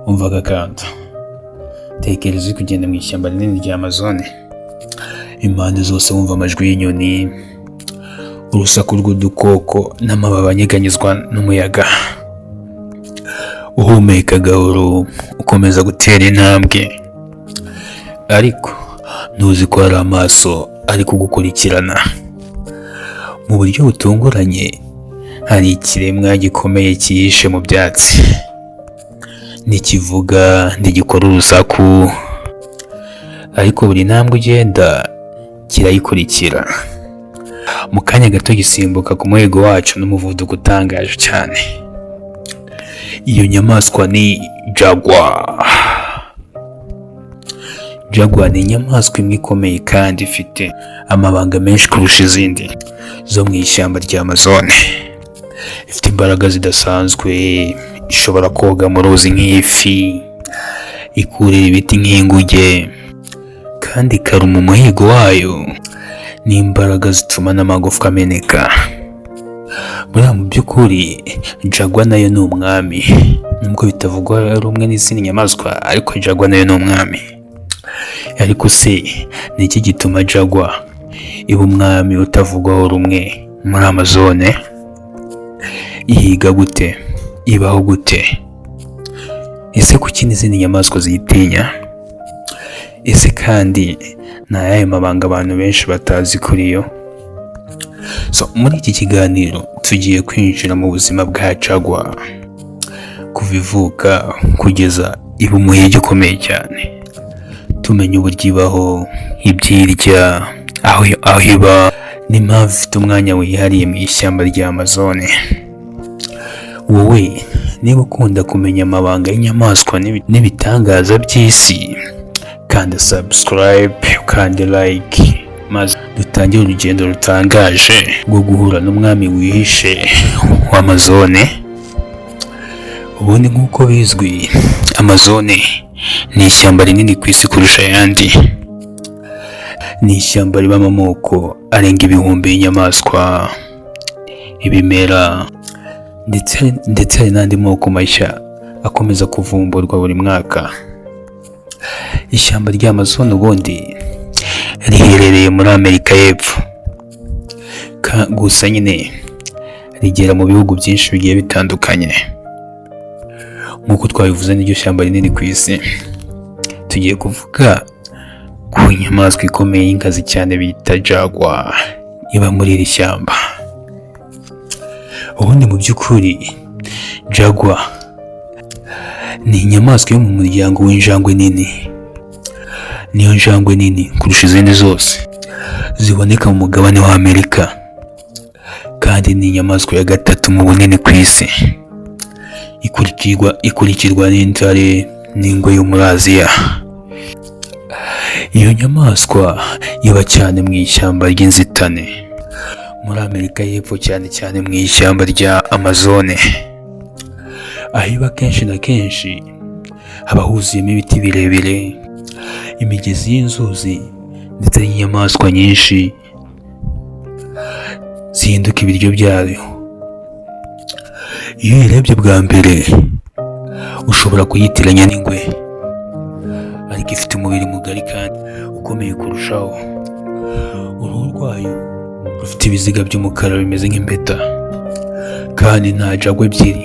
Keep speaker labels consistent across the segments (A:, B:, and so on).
A: Umva aka kantu. Tekereza uri kugenda mu ishyamba rinini rya Amazone, impande zose wumva amajwi y'inyoni, urusaku rw'udukoko n'amababi anyeganyezwa n'umuyaga. Uhumeka gahoro, ukomeza gutera intambwe, ariko ntuzi ko hari amaso ari kugukurikirana. Mu buryo butunguranye, hari ikiremwa gikomeye cyihishe mu byatsi. Ntikivuga, ntigikora urusaku, ariko buri ntambwe ugenda kirayikurikira. Mu kanya gato gisimbuka ku muhigo wacu n'umuvuduko utangaje cyane. Iyo nyamaswa ni jaguar. Jaguar ni inyamaswa imwe ikomeye kandi ifite amabanga menshi kurusha izindi zo mu ishyamba rya Amazone. Ifite imbaraga zidasanzwe, ishobora koga mu ruzi nk'ifi, ikurira ibiti nk'inguge, kandi ikaruma umuhigo wayo n'imbaraga zituma n'amagufwa ameneka. Buriya mu by'ukuri jaguar nayo ni umwami, nubwo bitavugwa rumwe n'izindi nyamaswa, ariko jaguar nayo ni umwami. Ariko se ni iki gituma jaguar iba umwami utavugwaho rumwe muri Amazone? Ihiga gute? Ibaho gute? Ese kuki n'izindi nyamaswa ziyitinya? Ese kandi ni ayahe mabanga abantu benshi batazi kuri yo? So, muri iki kiganiro tugiye kwinjira mu buzima bwa jaguar kuva ivuka kugeza iba umuhigi ukomeye cyane, tumenya uburyo ibaho, ibyo irya, aho iba n'impamvu ifite umwanya wihariye mu ishyamba rya Amazone. Wowe niba ukunda kumenya amabanga y'inyamaswa n'ibitangaza by'isi, kanda subscribe, ukande like, maze dutangire urugendo rutangaje rwo guhura n'umwami wihishe w'Amazone. Ubundi nk'uko bizwi, Amazone ni ishyamba rinini ku isi kurusha ayandi. Ni ishyamba ribamo amoko arenga ibihumbi y'inyamaswa, ibimera, ndetse hari n'andi moko mashya akomeza kuvumburwa buri mwaka. Ishyamba rya Amazon ubundi riherereye muri Amerika y'Epfo, gusa nyine rigera mu bihugu byinshi bigiye bitandukanye. Nk'uko twabivuze, niryo shyamba rinini ku isi. Tugiye kuvuga ku nyamaswa ikomeye y'inkazi cyane bita jaguar iba muri iri shyamba. Ubundi mu by'ukuri jaguar ni inyamaswa yo mu muryango w'injangwe nini. Niyo njangwe nini kurusha izindi zose ziboneka mu mugabane wa Amerika, kandi ni inyamaswa ya gatatu mu bunini ku isi, ikurikirwa n'intare n'ingwe yo muri Aziya. Iyo nyamaswa iba cyane mu ishyamba ry'inzitane muri Amerika y'Epfo, cyane cyane mu ishyamba rya Amazone. Aho iba kenshi na kenshi haba huzuyemo ibiti birebire, imigezi y'inzuzi ndetse n'inyamaswa nyinshi zihinduka ibiryo byayo. Iyo uyirebye bwa mbere ushobora kuyitiranya n'ingwe, ariko ifite umubiri mugari kandi ukomeye kurushaho. Uruhu rwayo rufite ibiziga by'umukara bimeze nk'impeta, kandi nta jaguar ebyiri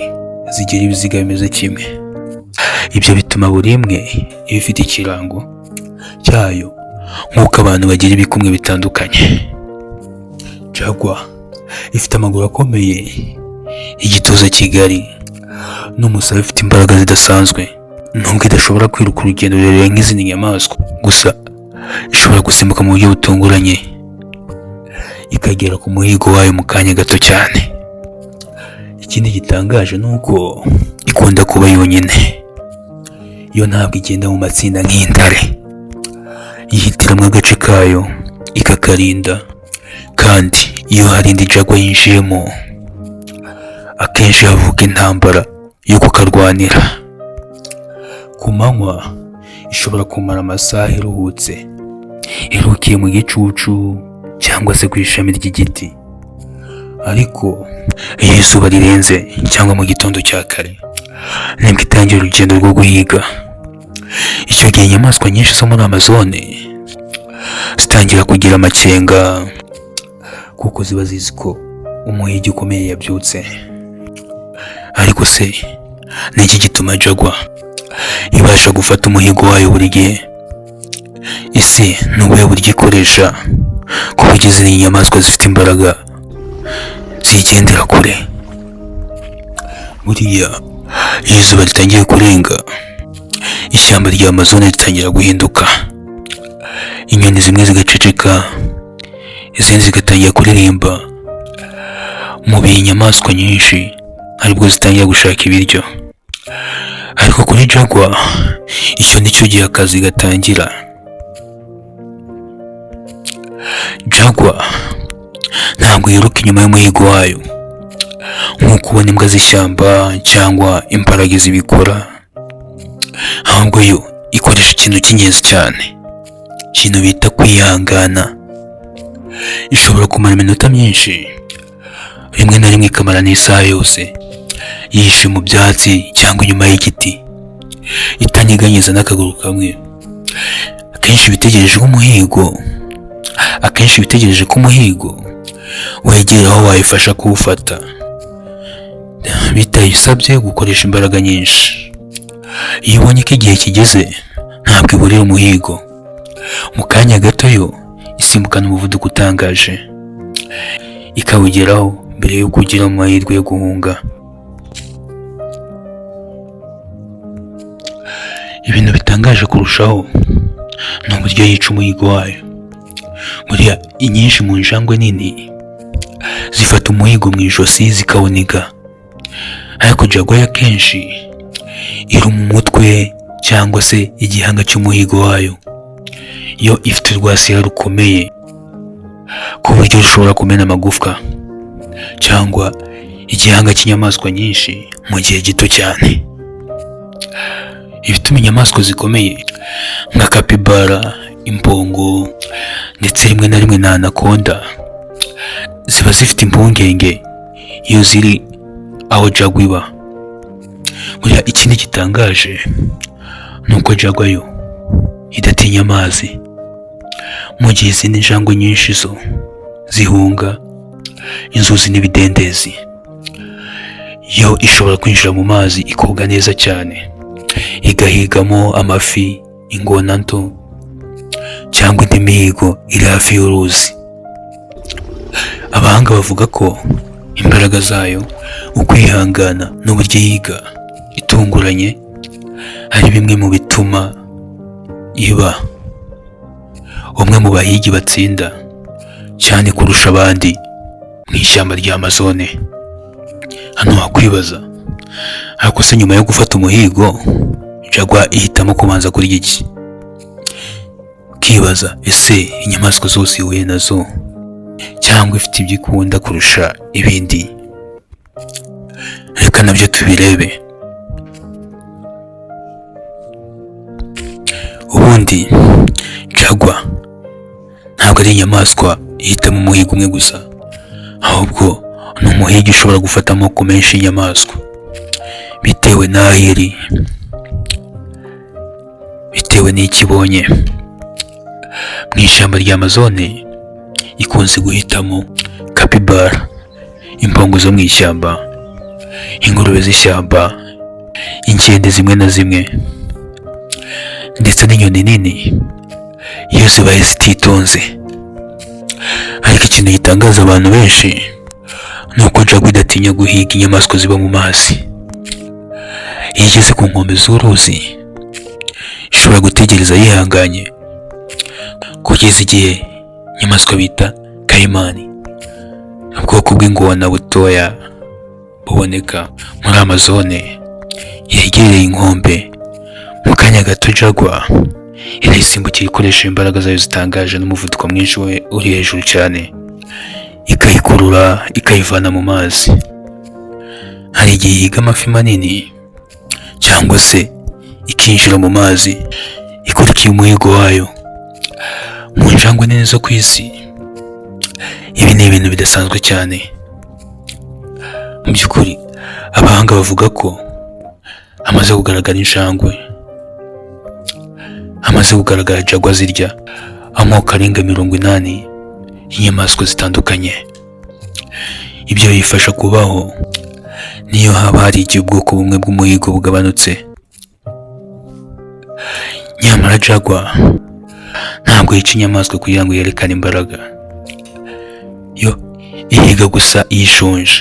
A: zigira ibiziga bimeze kimwe. Ibyo bituma buri imwe iba ifite ikirango cyayo, nk'uko abantu bagira ibikumwe bitandukanye. Jaguar ifite amaguru akomeye, igituza kigari n'umusaya ufite imbaraga zidasanzwe. Nubwo idashobora kwiruka urugendo rurerure nk'izindi nyamaswa, gusa ishobora gusimbuka mu buryo butunguranye ikagera ku muhigo wayo mu kanya gato cyane. Ikindi gitangaje ni uko ikunda kuba yonyine. Yo ntabwo igenda mu matsinda nk'intare. Yihitiramo agace kayo ikakarinda, kandi iyo hari indi jaguar yinjiyemo, akenshi havuka intambara yo kukarwanira. Ku manywa ishobora kumara amasaha iruhutse, iruhukiye mu gicucu cyangwa se ku ishami ry'igiti, ariko iyo izuba rirenze cyangwa mu gitondo cya kare Nibwo itangira urugendo rwo guhiga. Icyo gihe inyamaswa nyinshi zo muri Amazone zitangira kugira amakenga, kuko ziba zizi ko umuhigi ukomeye yabyutse. Ariko se ni iki gituma jaguar ibasha gufata umuhigo wayo buri gihe? Ese ni ubuhe buryo ikoresha ku buryo izi nyamaswa zifite imbaraga zigendera kure? Buriya iyo izuba ritangiye kurenga, ishyamba rya Amazone ritangira guhinduka. Inyoni zimwe zigaceceka, izindi zigatangira kuririmba, mu bihe inyamaswa nyinshi aribwo zitangira gushaka ibiryo. Ariko kuri jaguar, icyo nicyo gihe akazi gatangira. Jaguar ntabwo yiruka inyuma y'umuhigo wayo nk'uko ubona imbwa z'ishyamba cyangwa imparage zibikora, ahubwo yo ikoresha ikintu cy'ingenzi cyane, ikintu bita kwihangana. Ishobora kumara iminota myinshi, rimwe na rimwe ikamara n'isaha yose, yihishe mu byatsi cyangwa inyuma y'igiti, itanyeganyeza n'akaguru kamwe. Akenshi iba itegereje ko umuhigo wegera aho wayifasha kuwufata, bitayisabye gukoresha imbaraga nyinshi. Iyo ibonye ko igihe kigeze, ntabwo iburira umuhigo. Mu kanya gato yo isimbukana umuvuduko utangaje, ikawugeraho mbere y'uko ugira amahirwe yo guhunga. Ibintu bitangaje kurushaho ni uburyo yica umuhigo wayo. Buriya inyinshi mu njangwe nini zifata umuhigo mu ijosi zikawuniga, ariko jaguar yo akenshi iruma umutwe cyangwa se igihanga cy'umuhigo wayo. Yo ifite urwasaya rukomeye ku buryo rushobora kumena amagufwa cyangwa igihanga cy'inyamaswa nyinshi mu gihe gito cyane. Ibituma inyamaswa zikomeye nka kapibara, impongo ndetse rimwe na rimwe na anaconda ziba zifite impungenge iyo ziri aho jaguar iba. Buriya ikindi gitangaje ni uko jaguar yo idatinya amazi, mu gihe izindi njangwe nyinshi zo zihunga inzuzi n'ibidendezi. Yo ishobora kwinjira mu mazi ikoga neza cyane, igahigamo amafi, ingona nto cyangwa indi mihigo iri hafi y'uruzi. Abahanga bavuga ko imbaraga zayo, ukwihangana n'uburyo yiga itunguranye ari bimwe mu bituma iba umwe mu bahigi batsinda cyane kurusha abandi mu ishyamba rya Amazone. Hano wakwibaza, ariko se nyuma yo gufata umuhigo, jaguar ihitamo kubanza kurya iki? Ukibaza, ese inyamaswa zose ihuye nazo cyangwa ifite ibyo ikunda kurusha ibindi? Reka nabyo tubirebe. Ubundi jaguar ntabwo ari inyamaswa ihitamo umuhigo umwe gusa, ahubwo ni umuhigi ushobora gufata amoko menshi y'inyamaswa bitewe n'aho iri, bitewe n'icyo ibonye. Mu ishyamba rya Amazone ikunze guhitamo kapibara, impongo zo mu ishyamba, ingurube z'ishyamba, inkende zimwe na zimwe ndetse n'inyoni nini iyo zibaye zititonze. Ariko ikintu gitangaza abantu benshi ni uko jaguar idatinya guhiga inyamaswa ziba mu mazi. Iyo igeze ku nkombe z'uruzi, ishobora gutegereza yihanganye kugeza igihe inyamaswa bita kayimani, ubwoko bw'ingona butoya buboneka muri Amazone, yegereye inkombe. Mu kanya gato jaguar irayisimbukira ikoresha imbaraga zayo zitangaje n'umuvuduko mwinshi we uri hejuru cyane, ikayikurura ikayivana mu mazi. Hari igihe ihiga amafi manini cyangwa se ikinjira mu mazi ikurikiye umuhigo wayo. Mu njangwe nini zo ku isi, ibi ni ibintu bidasanzwe cyane. Mu by'ukuri abahanga bavuga ko Hamaze kugaragara injangwe, hamaze kugaragara jaguar zirya amoko arenga 80 y'inyamaswa zitandukanye. Ibyo biyifasha kubaho niyo haba hari igihe ubwoko bumwe bw'umuhigo bugabanutse. Nyamara jaguar ntabwo yica inyamaswa kugira ngo yerekane imbaraga. Yo ihiga gusa iyo ishonje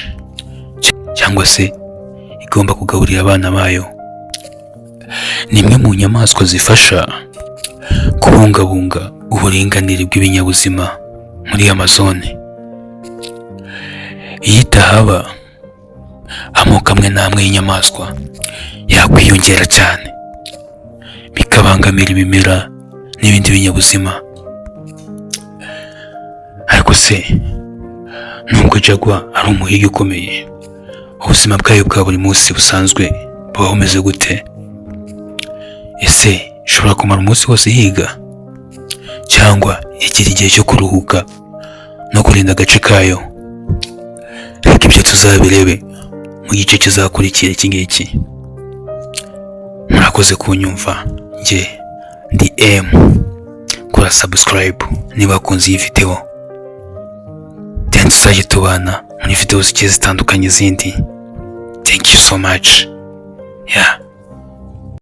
A: cyangwa se igomba kugaburira abana bayo. Ni imwe mu nyamaswa zifasha kubungabunga uburinganire bw'ibinyabuzima muri Amazone. Iyo itahaba, amoko amwe n'amwe y'inyamaswa yakwiyongera cyane, bikabangamira ibimera n'ibindi binyabuzima. Ariko se nubwo jaguar ari umuhigi ukomeye, ubuzima bwayo bwa buri munsi busanzwe buba bumeze gute? Ese ishobora kumara umunsi wose ihiga, cyangwa igira igihe cyo kuruhuka no kurinda agace kayo? Reka ibyo tuzabirebe mu gice kizakurikira iki ngiki. Murakoze kunyumva. Njye ndi M. Kora subscribe niba wakunze iyi video, then tuzajye tubana muri video zigiye zitandukanye zindi. Thank you so much, yeah.